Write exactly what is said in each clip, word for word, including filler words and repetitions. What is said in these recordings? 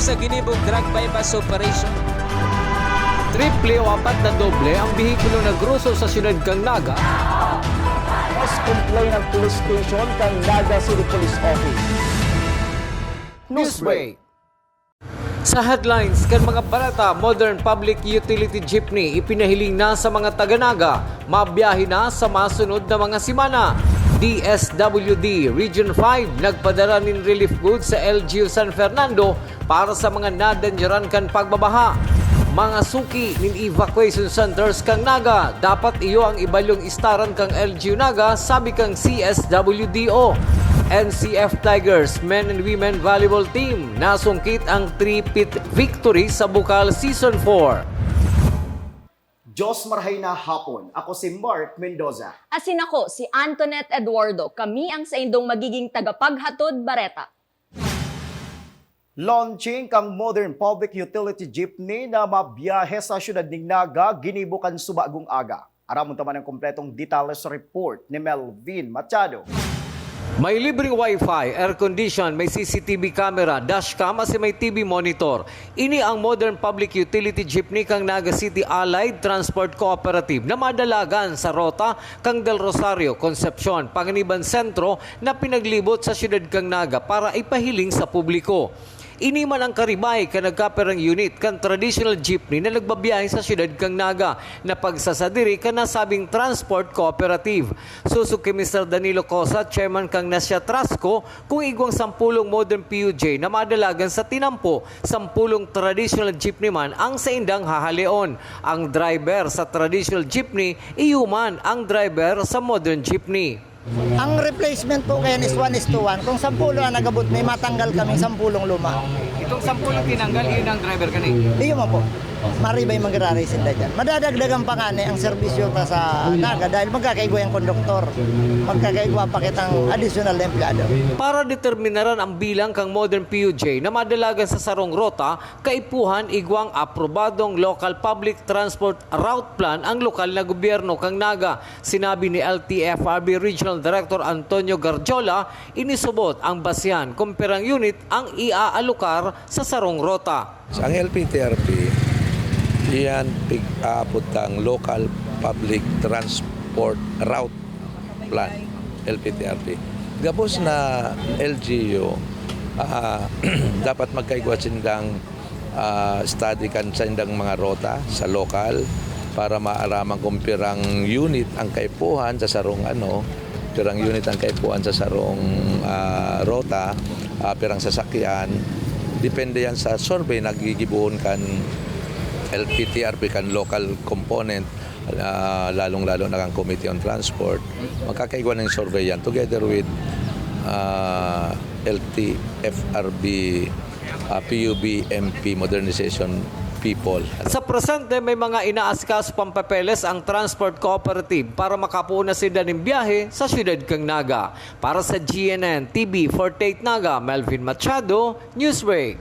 Sa ginibong drug buy-bust operation. Triple o apat na doble ang behikulo na groso sa siyudad kan Naga. Mas complain ang police station kan Naga City Police Office. Newsbreak. Sa headlines kan mga baleta, modern public utility jeepney ipinahiling na sa mga taga Naga, mabiyahe na sa masunod na mga semana. D S W D Region five nagpadara nin relief goods sa L G U San Fernando para sa mga nadanyaran kan pagbabaha. Mga suki nin evacuation centers kan Naga, dapat iyo ang ibalyong istaran kan L G U Naga, sabi kan C S W D O. N C F Tigers men and women volleyball team nasungkit ang three-peat victory sa Bukal Season four. Diyos marhay na hapon. Ako si Mark Mendoza. Asin ako si Antoinette Eduardo. Kami ang saindong magiging tagapaghatod bareta. Launching kang modern public utility jeepney na mabiyahe sa siyudad ning Naga, ginibo kan subagong aga. Aramon ta man ang kompletong detalye sa report ni Melvin Machado. May libreng wifi, air condition, may C C T V camera, dashcam asin may T V monitor. Ini ang modern public utility jeepney kan Naga City Allied Transport Cooperative na madalagan sa rota kan Del Rosario, Concepcion, Panganiban Sentro na pinaglibot sa siyudad kan Naga para ipahiling sa publiko. Ini man ang karibay kan nagkapirang unit kan traditional jeepney na nagbabiyahe sa siyudad kan Naga na pagsasadiri kan nasabing transport cooperative. Sosog ki Mister Danilo Cosa, chairman kan Nasya Trasco, kung igwang sampulong modern P U J na madalagan sa tinampo, sampulong traditional jeepney man ang saindang hahaleon. Ang driver sa traditional jeepney, iyo man ang driver sa modern jeepney. Ang replacement po kayan is one is to one. Kung sampolo ang nagabot, may matanggal kaming sampolong luma. Itong sampolong tinanggal, yun ang driver ka na eh? Iyo man po. Maribay magraracing na dyan. Madadagdagan pa nga ni ang serbisyo ta sa Naga dahil magkakaigwa yung konduktor. Magkakaigwa pa kitang additional na empleyado. Para determinaran ang bilang kang modern P U J na madalagan sa sarong rota, kaipuhan igwang aprobadong local public transport route plan ang lokal na gobyerno kang Naga. Sinabi ni L T F R B Regional Director Antonio Garjola, inisobot ang basihan kung pirang unit ang iaalokar sa sarong rota. Ang L P T R P, iyan pig-aapod tang Local Public Transport Route Plan, L P T R P. Gabos na L G U, ah, dapat magkaigwa sindang ah, study kan saindang mga rota sa lokal para maaraman kung pirang unit ang kaipuhan sa sarong ano, pirang unit ang kaipuhan sa sarong, ah, rota, ah, pirang sasakyan. Depende yan sa survey na gigibohon kan L P T R P, kan local component, ah, lalong-lalo na kan Committee on Transport. Magkakaigwa ng survey yan together with, ah, L T F R B, ah, P U B M P modernization people. Sa presente, may mga inaasikaso pang papeles ang transport cooperative para makapoon na sinda nin biyahe sa siyudad kan Naga. Para sa G N N T V forty-eight Naga, Melvin Machado, Newsbreak.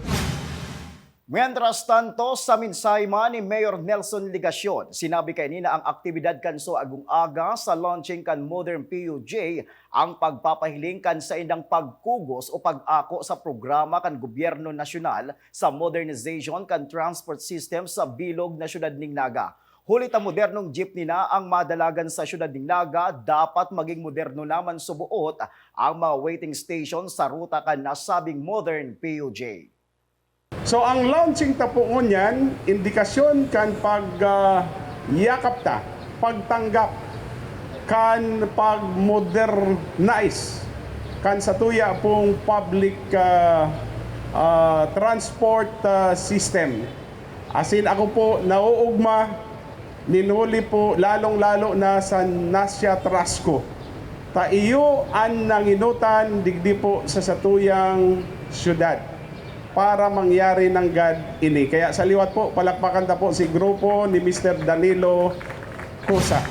Mientras tanto, sa mensahe man ni Mayor Nelson Legacion, sinabi kaini na ang aktibidad kan subagong aga sa launching kan modern P U J ang pagpapahiling kan saindang pagkugos o pag-ako sa programa kan gobyerno nasyonal sa modernization kan transport system sa bilog na siyudad ning Naga. Huli ta modernong jeepney na ang madalagan sa siyudad ning Naga, dapat maging moderno naman suboot ang mga waiting station sa ruta kan nasabing modern P U J. So, ang launching ta po ngunyan, indikasyon kan pag, ah, yakap ta, pagtanggap kan pag-modernize kan satuya pong public, ah, ah, transport, ah, system. Asin ako po nauugma nin huli po, lalong-lalo na sa Nasya Trasco, ta iyo an nanginutan digdi po sa satuyang syudad para mangyari nanggad ini. Kaya sa liwat po, palakpakan ta po si grupo ni Mister Danilo Cosa.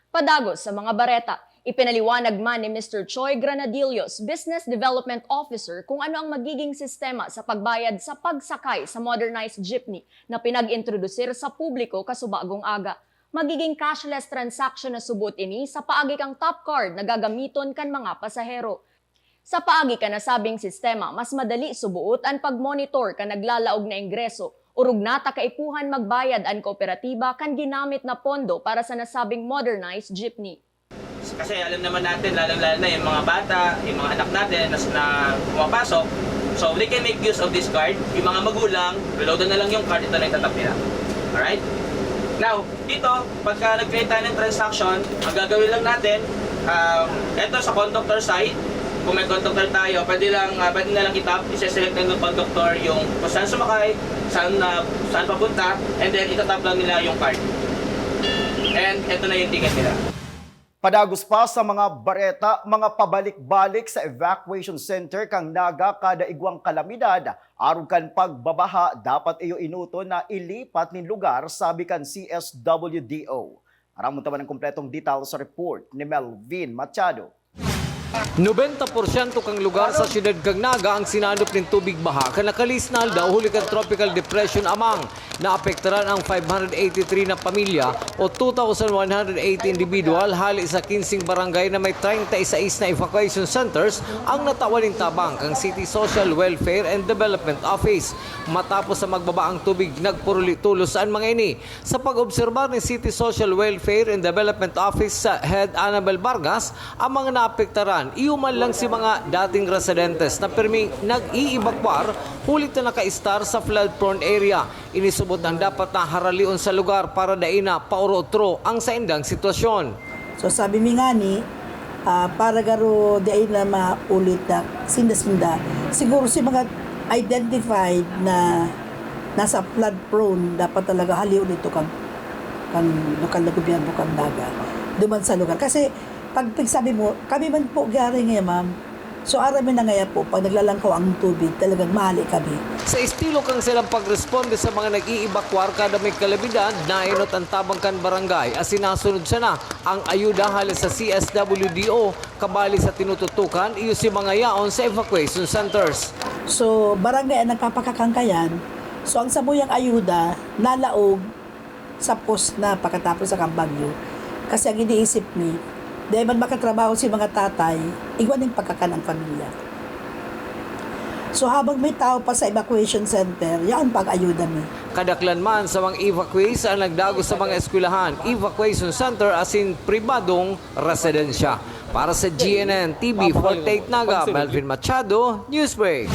Padagos sa mga bareta. Ipinaliwanag man ni Mister Choi Granadillos, Business Development Officer, kung ano ang magiging sistema sa pagbayad sa pagsakay sa modernized jeepney na pinag-introdusir sa publiko kasubagong aga. Magiging cashless transaction na subot ini sa paagi kan top card na gagamiton kan mga pasahero. Sa paagi kan nasabing sistema, mas madali suboot an pag-monitor kan naglalaog na ingreso, orog na ta kaipuhan magbayad an kooperatiba kan ginamit na pondo para sa nasabing modernized jeepney. Kasi alam naman natin, lalong-lalo na yung mga bata, yung mga anak natin na, na pumapasok, so they can make use of this card. Yung mga magulang, reloadan na lang yung card, ito na yung tatap nila. Alright? Now, dito, pagka nag-create tayo ng transaction, ang gagawin lang natin, um, eto sa conductor side, kung may conductor tayo, pwede lang, ah, pwede na lang i-tap, ise-select lang ng conductor yung kung saan sumakay, saan, ah, saan papunta, and then itatap lang nila yung card. And eto na yung ticket nila. Padagos pa sa mga bareta, mga pabalik-balik sa evacuation center kan Naga kada igwang kalamidad. Arog kan pagbabaha, dapat iyo enoton na ilipat nin lugar, sabi kan C S W D O. Aramon ta man an kompletong detalye sa report ni Melvin Machado. Nobenta porsyento kan lugar sa siyudad kan Naga ang sinanop nin tubig baha kan nakalis na aldaw huli kan Tropical Depression Amang. Naapektaran ang five hundred eighty-three na pamilya o two thousand one hundred eighty individual hali sa kinsing barangay na may treinta y seis na evacuation centers ang natawan nin tabang kan City Social Welfare and Development Office. Matapos na magbaba ang tubig, nagpuruli tolos an mga ini. Sa pag-obserbar ni City Social Welfare and Development Office Head Annabel Vargas, ang mga naapektaran, iyo man lang si mga dating residentes na pirming nag-iibakwar huli ta nakaistar sa flood-prone area. Inisubot ang dapat na haralion sa lugar para dai na pauro-otro ang saindang sitwasyon. So sabi mi ngani, ah, para garo dai na maulit na sinda-sinda, siguro si mga identified na nasa flood prone, dapat talaga halion ito kan, kan lokal na gobyerno kan Naga, duman sa lugar. Kasi pag pagsabi mo, kami man po gari ngayon, ma'am, so aram mi na ngaya po, pag naglalangkaw ang tubig, talagang mahali kami. Sa estilo kan silang pagresponde sa mga nag-iibakwar kada may kalamidad, naenot ang tabang kan barangay asin nasunod sana ang ayuda hali sa C S W D O, kabali sa tinututukan iyo si mga yaon sa evacuation centers. So, barangay ang nagpapakakangkayan. So, ang samuyang ayuda, nalaog sa post na pakatapos sa kambagyo. Kasi ang iniisip mi, dahil man makatrabaho si mga tatay, igwa ning pagkakan ang pamilya. So habang may tao pa sa evacuation center, yaon pag-ayuda mi. Kadaklan man sa mga evacuees ang nagdagos sa mga eskwelahan, evacuation center asin pribadong residensya. Para sa G N N T V forty-eight Naga, Melvin Machado, Newsbreak.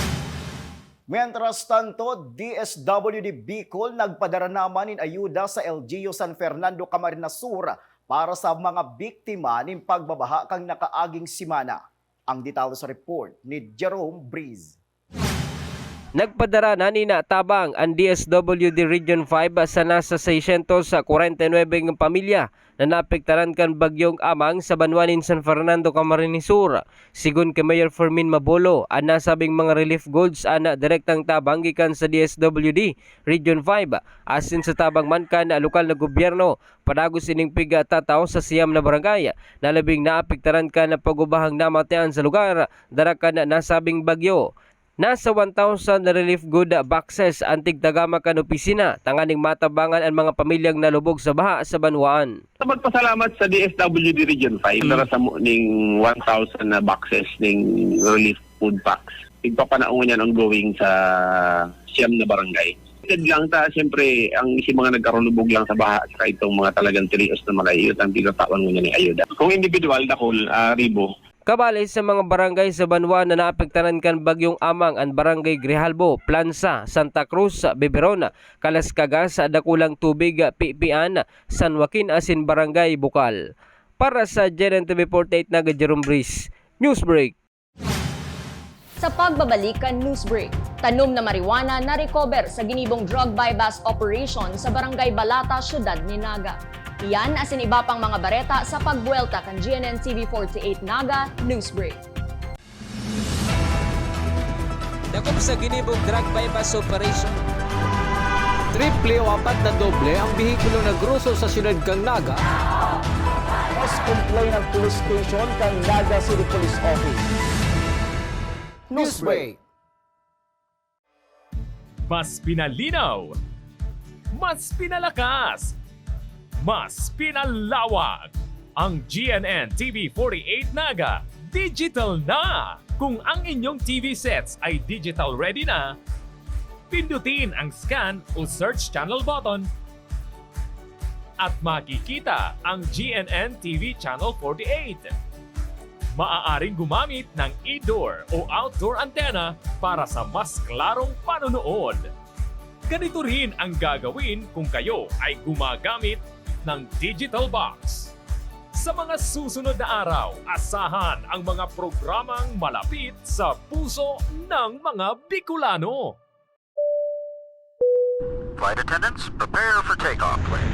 Mientras tanto, D S W D Bicol nagpadara naman nin ayuda sa L G U San Fernando, Camarines Sur para sa mga biktima nin pagbabaha kan nakaaging semana. Ang detalye sa report ni Jerome Breeze. Nagpadara na nin tabang an D S W D Region five sa nasa seiscientos kwarenta y nuebe nga pamilya na naapektaran kan Bagyong Amang sa banwa nin San Fernando, Camarines Sur. Sigon ki Mayor Fermin Mabolo, an nasabing mga relief goods an direktang tabang gikan sa D S W D Region five asin sa tabang man kan lokal na gobyerno. Padagos ining pigtataw sa siyam na barangay na labing naapektaran kan pag-ubahang namatian sa lugar, dara kan nasabing bagyo. Nasa one thousand relief good boxes an tigtagama kan opisina tanganing matabangan an mga pamilyang nalubog sa baha sa banwaan. Magpasalamat sa D S W D Region five, hmm, narasamo ning one thousand na boxes ning relief food packs. Igpapanaw ngunyan ongoing sa siyam na barangay. Limited lang ta, siyempre, ang si mga nagkarulubog lang sa baha at saka itong mga talagang tilios na mga iyo, ang tinatawan ngunyan ni ayuda. Kung individual, dakul, ah, ribo. Kabali sa mga barangay sa banwa na naapektaran kan Bagyong Amang an Barangay Grijalbo, Plansa, Santa Cruz, Biberon, Kalascagas, Dakulang Tubig, Pipian, San Joaquin asin Barangay Bukal. Para sa G N N T V forty-eight Naga, Jerome Breeze, Newsbreak. Sa pagbabalik kan Newsbreak, tanom na marijuana na-recover sa ginibong drug buy-bust operation sa Barangay Balata, Syudad nin Naga. Iyan asin iba pang mga bareta sa pagbuwelta kan G N N T V forty-eight Naga Newsbreak. Dakop sa ginibong drug buy-bust operation. Triple o apat na doble ang behikulo na groso sa siyudad kan Naga. Mas complain ang police station kan Naga City Police Office. Newsbreak. Mas pinalinaw, mas pinalakas, mas pinalawak. Ang G N N T V forty-eight Naga digital na. Kung ang inyong T V sets ay digital ready na, pindutin ang scan o search channel button at makikita ang G N N T V Channel forty-eight. Maaaring gumamit ng indoor o outdoor antenna para sa mas klarong panonood. Ganito rin ang gagawin kung kayo ay gumagamit ng digital box. Sa mga susunod na araw, asahan ang mga programang malapit sa puso ng mga Bicolano. Flight attendants, prepare for takeoff, please.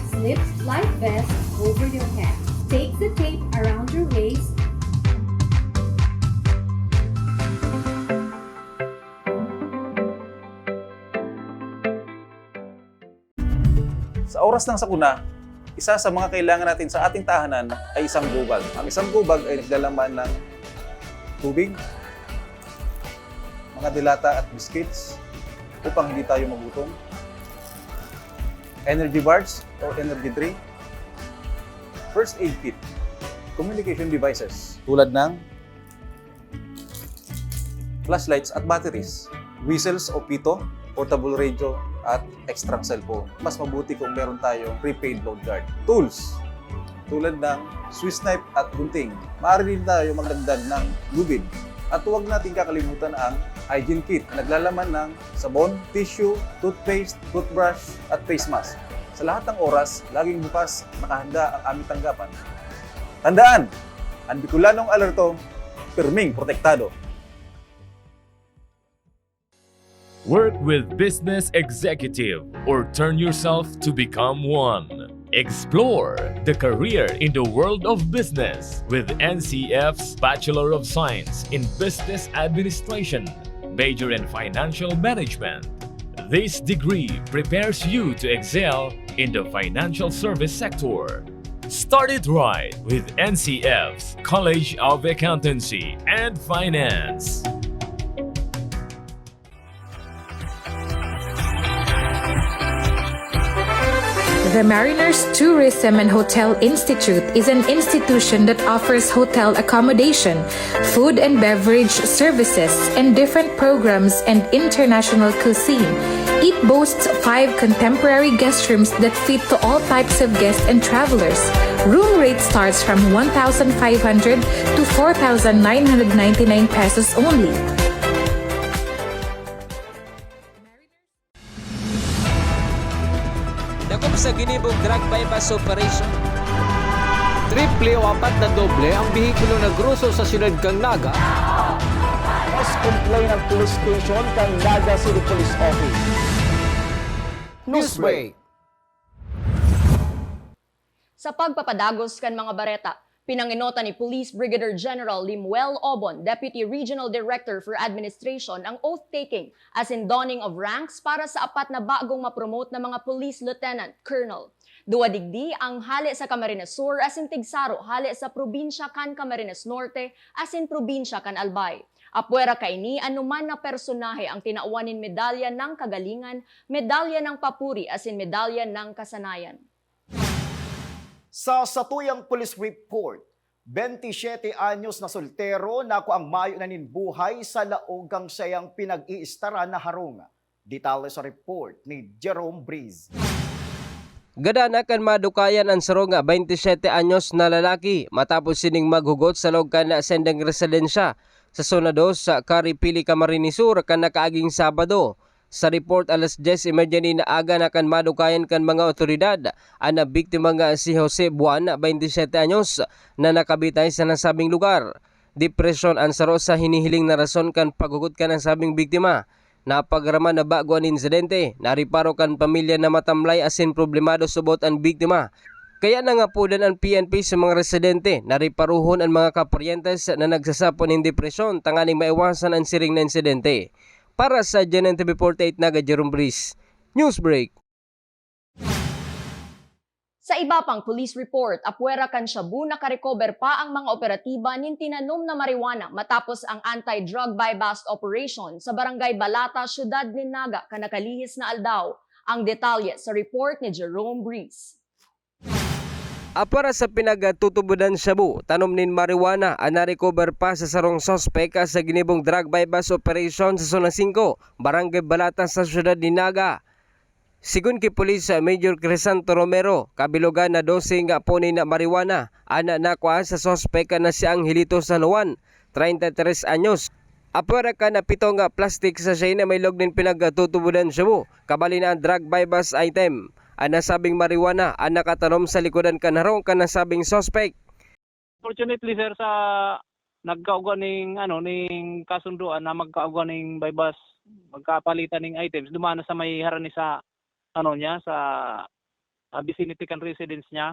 Slip life vest over your head. Take the tape around your waist. Sa oras ng sakuna, isa sa mga kailangan natin sa ating tahanan ay isang gobag. Ang isang gobag ay naglalaman ng tubig, mga delata at biscuits upang hindi tayo magutom, energy bars or energy drink, first aid kit, communication devices tulad ng flashlights at batteries, whistles o pito, portable radio, at extrang cellphone. Mas mabuti kung meron tayong prepaid load guard. Tools, tulad ng Swiss knife at gunting. Maaari din tayo magdagdag ng lubid. At huwag natin kakalimutan ang hygiene kit na naglalaman ng sabon, tissue, toothpaste, toothbrush, at face mask. Sa lahat ng oras, laging bukas, nakahanda ang aming tanggapan. Tandaan, ang Bicolanong alerto, pirming protektado. Work with Business Executive or turn yourself to become one. Explore the career in the world of business with N C F's Bachelor of Science in Business Administration, major in Financial Management. This degree prepares you to excel in the financial service sector. Start it right with N C F's College of Accountancy and Finance. The Mariners Tourism and Hotel Institute is an institution that offers hotel accommodation, food and beverage services, and different programs and international cuisine. It boasts five contemporary guest rooms that fit to all types of guests and travelers. Room rate starts from one thousand five hundred to four thousand nine hundred ninety-nine pesos only. Dakop sa ginibong drug buy-bust operation. Triple o apat na doble ang behikulo na groso sa siyudad kan Naga. Mas complain ang police station kan Naga City Police Office. Newsbreak. Sa pagpapadagos kan mga bareta, pinangenotan ni Police Brigadier General Limuel Obon, Deputy Regional Director for Administration, ang oath-taking asin donning of ranks para sa apat na bagong ma-promote na mga Police Lieutenant Colonel. Duwa digdi ang hale sa Camarines Sur asin tigsaro hale sa probinsya kan Camarines Norte asin probinsya kan Albay. Apwera kaini, anoman na personahe ang tinawan nin Medalya ng Kagalingan, Medalya ng Papuri asin Medalya ng Kasanayan. Sa satuyang police report, bente siyete anyos na soltero nakuang mayo na nin buhay sa laog kan saiyang pinag-iistaran na harong. Detalye sa report ni Jerome Breeze. Gadan na kan madukayan an saro nga bente siyete anyos na lalaki matapos sining maghugot sa laog kan sendang residensya sa Zona dos sa Caripili, Camarines Sur kan nakaaging Sabado. Sa report, alas dyes y media nin aga na kan madukayan kan mga awtoridad an nabiktima nga si Jose Buan, bente siyete anyos, na nakabitay sa nasabing lugar. Depresyon an saro sa hinihiling na rason kan paghugot kan nasabing biktima. Napagraman na bago an insidente, nariparo kan pamilya na matamlay asin problemado subot an biktima. Kaya nangapodan an P N P sa mga residente na riparohon an mga kaparyentes na nagsasapo nin depresyon tanganing maiwasan an siring na insidente. Para sa G N N T V forty-eight Naga, Jerome Breeze, Newsbreak. Sa iba pang police report, apwera kan shabu nakarecover pa ang mga operatiba nin tinanom na marijuana matapos ang anti-drug buy-bust operation sa Barangay Balata, Syudad nin Naga, kan nakalihis na aldaw. Ang detalye sa report ni Jerome Breeze. Apwera sa pinagtutubodan shabu, tanom nin marijuana an narecover pa sa sarong suspek sa ginibong drug buy-bust operation sa Zona singko, Barangay Balata sa siyudad nin Naga. Sigon ki Pulis Major Crisanto Romero, kabilogan na dose nga punin na marijuana an nakua sa suspek na si Angelito San Juan, treinta y tres anyos. Apwera kan pito nga plastic sachet na mailog nin pinagtutubodan shabu, kabali na an drug buy-bust item. An nasabing marijuana an nakatanom sa likodan kan harong kan nasabing suspek. Fortunately, sir, sa nagkaugwa ning, ano, ning kasunduan na magkaugwa ning buy-bust, magkapalitan ning items, duman na sa may harani sa, ano niya, sa, ah, vicinity kan residence niya.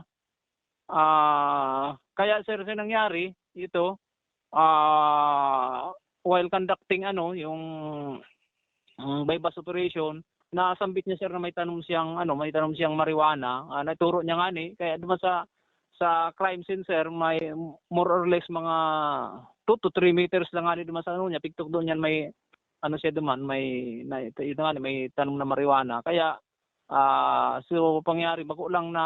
Ah, kaya, sir, sa nangyari, ito, ah, while conducting, ano, yung, yung buy-bust operation, nasambit niya, sir, na may tanom siyang, ano, may tanom siyang marijuana. Ah, naturo niya nga ni, kaya duman sa, sa crime scene, sir, may more or less mga two to three meters lang nga ni duman sa, ano niya, pigtukdo niyan may, ano siya duman, may, na, ito, ito nga ni, may tanom na marijuana. Kaya, ah, so, pangyari, bako lang na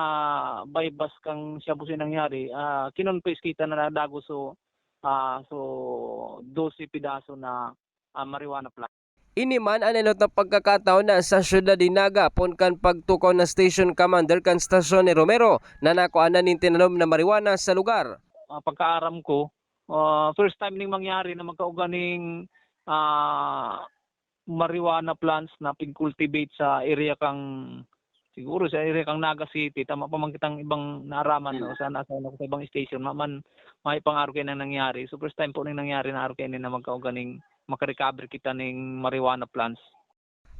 buy-bust kan shabu si nangyari, ah, kinonfiscate na dagos, so, ah, so, dose pidaso na, ah, marijuana plant. Ini man an enot na pagkakataon na sa siyudad nin Naga, poon kan pagtukaw na station commander kan stasyon ni Romero, na nakuanan nin tinanom na marijuana sa lugar. Ah, pagkaaram ko, ah, first time ning mangyari na magkaugwa ning, ah, marijuana plants na pig-cultivate sa area kang, siguro sa area kang Naga City. Tama pa man kitang ibang naaraman, no, sa nasa sa ibang station, ma-, man, may pang-aro kayo na nangyari. So, first time po ning nangyari na aro kayo na magkaugwa ning makarecover kita ning marijuana plants.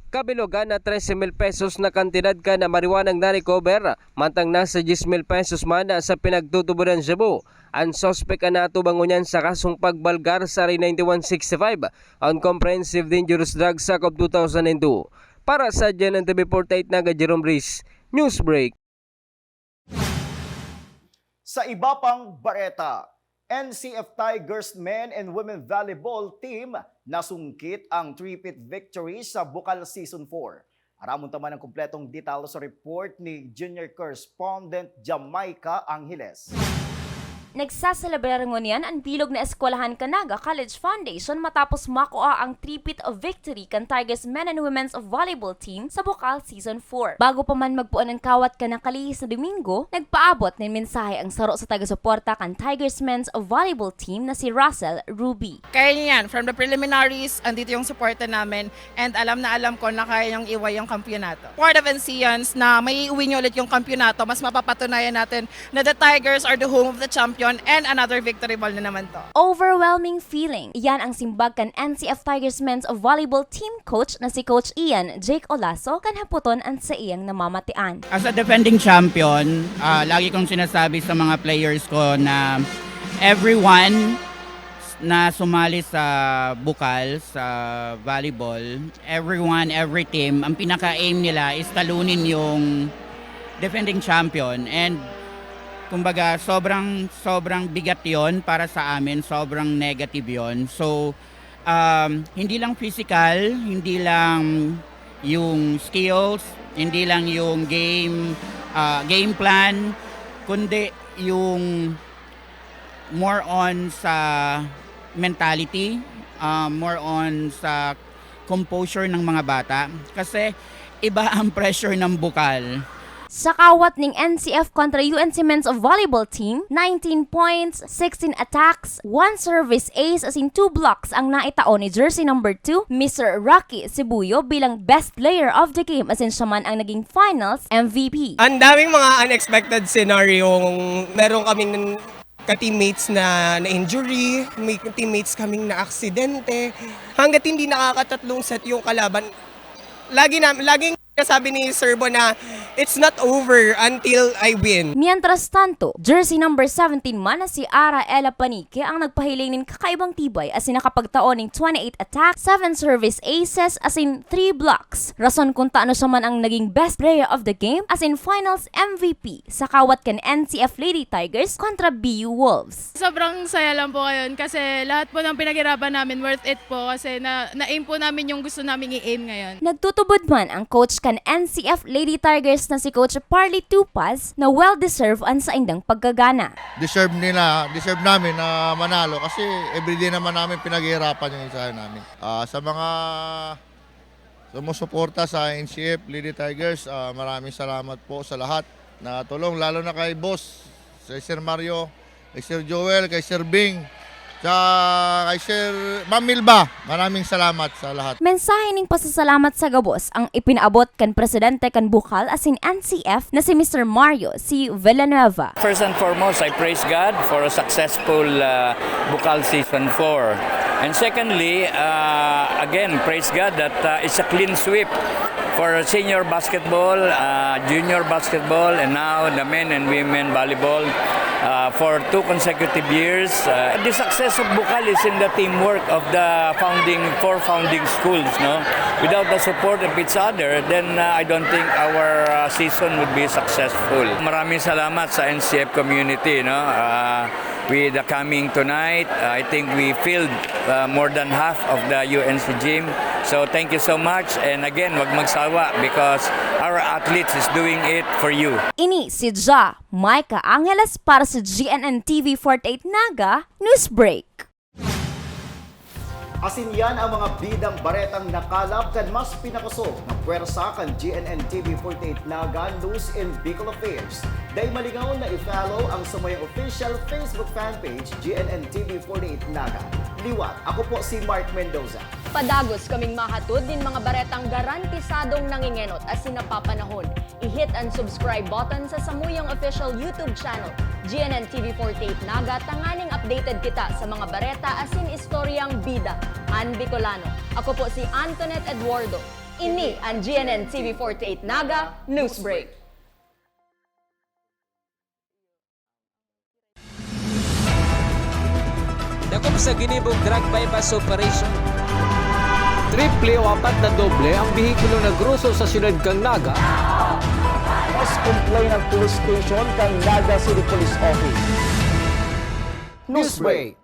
Kabilogan na trese mil pesos na kantidad kan marijuanang na-recover, mantang nasa dyes mil pesos man sa pinagtutubodan shabu. An suspek an natubang ngunyan sa kasong pagbalgar sa R ninety-one sixty-five on Comprehensive Dangerous Drugs Act of two thousand and two. Para sa G N N T V forty-eight Naga, Jerome Reis, Newsbreak. Sa iba pang bareta, N C F Tigers men and women volleyball team nasungkit ang three-peat victory sa Bukal Season four. Aramon ta man ang kompletong detalye sa report ni junior correspondent Jamaica Angeles. Nagsaselebrar ngunyan an bilog na eskwelahan kan Naga College Foundation matapos makua ang three-peat victory kan Tigers men and women's volleyball team sa Bukal Season four. Bago pa man magpuan an kawat kan nakalihis na Domingo, nagpaabot nin mensahe ang saro sa taga-suporta kan Tigers men's volleyball team na si Russell Ruby. Kaya niyo yan, from the preliminaries, andito yung suporta namin, and alam na alam ko na kaya niyong iway yung kampiyonato. Part of N C Ns na maiuwi niyo ulit yung kampiyonato, mas mapapatunayan natin na the Tigers are the home of the champion and another victory ball na naman to. Overwhelming feeling. Iyan ang simbag kan N C F Tigers men's volleyball team coach na si Coach Ian Jake Olaso kan hapoton an saiyang namamatian. As a defending champion, ah, lagi kong sinasabi sa mga players ko na everyone na sumali sa Bukal, sa volleyball, everyone, every team, ang pinaka-aim nila is talunin yung defending champion. And kumbaga, sobrang, sobrang bigat yon para sa amin, sobrang negative yon. So, um, hindi lang physical, hindi lang yung skills, hindi lang yung game, ah, game plan, kundi yung more on sa mentality, ah, more on sa composure ng mga bata. Kasi iba ang pressure ng Bukal. Sa kawat ning N C F kontra U N C men's volleyball team, nineteen points, sixteen attacks, one service ace asin two blocks ang naitao ni jersey number two, Mister Rocky Sibuyo, bilang best player of the game asin siya man ang naging finals M V P. Ang daming mga unexpected scenario. Meron kaming ka-teammates na na-injury, may teammates kaming na-aksidente. Hangga't hindi nakakatatlong set yung kalaban, lagi na, laging Kasabi ni Sir Bo na, "It's not over until I win." Mientras tanto, jersey number seventeen man na si Ara Ella Panique ang nagpahiling nin kakaibang tibay asin nakapagtao nin twenty-eight attack, seven service aces asin three blocks. Rason kun tano siya man ang naging best player of the game asin finals M V P sa kawat kan N C F Lady Tigers kontra B U Wolves. Sobrang saya lang po ngayon kasi lahat po ng pinaghirapan namin worth it po kasi na, na-aim po namin yung gusto naming i-aim ngayon. Nagtutubod man ang coach kan N C F Lady Tigers na si Coach Parley Tupas na well-deserved ang saindang pagkagana. Deserve nila, deserve namin na manalo kasi everyday naman namin pinaghihirapan yung isahan namin. Ah, sa mga sumusuporta sa N C F Lady Tigers, ah, maraming salamat po sa lahat na tulong, lalo na kay Boss, kay Sir Mario, kay Sir Joel, kay Sir Bing, sa kay Sir Ma'am Milba. Maraming salamat sa lahat. Mensahe ning pasasalamat sa gabos ang ipinaabot kan presidente kan Bukal asin N C F na si Mister Mario C. Villanueva. First and foremost, I praise God for a successful uh, Bukal Season four. And secondly, uh, again, praise God that uh, it's a clean sweep for senior basketball, uh, junior basketball, and now the men and women volleyball uh, for two consecutive years. Uh, the success of Bukal is in the teamwork of the founding four founding schools. No, without the support of each other, then uh, I don't think our uh, season would be successful. Maraming salamat sa N C F community. No, uh, with the coming tonight, I think we filled uh, more than half of the U N C gym. So thank you so much. And again, wag magsawa because our athletes is doing it for you. Ini si Ja Micah Angeles para sa G N N T V forty-eight Naga News Break. Asin yan ang mga bidang baretang nakalap kan mas pinakosog na pwersa kan G N N T V forty-eight Naga News in Bicol Affairs. Dai malingaw na i-follow ang samuyang official Facebook fan page, G N N T V forty-eight Naga. Liwat, ako po si Mark Mendoza. Padagos kaming mahatod nin mga baretang garantisadong nangengenot asin napapanahon. I-hit ang subscribe button sa samuyang official YouTube channel, G N N T V forty-eight Naga, tanganing updated kita sa mga bareta asin istoryang bida an Bicolano. Ako po si Antoinette Eduardo. Ini an G N N T V forty-eight Naga Newsbreak. Dakop sa ginibong drug buy-bust operation. Triple o apat na doble ang behikulo na groso sa siyudad kan Naga. Mas complain ang police station kan Naga City Police Office. Newsbreak.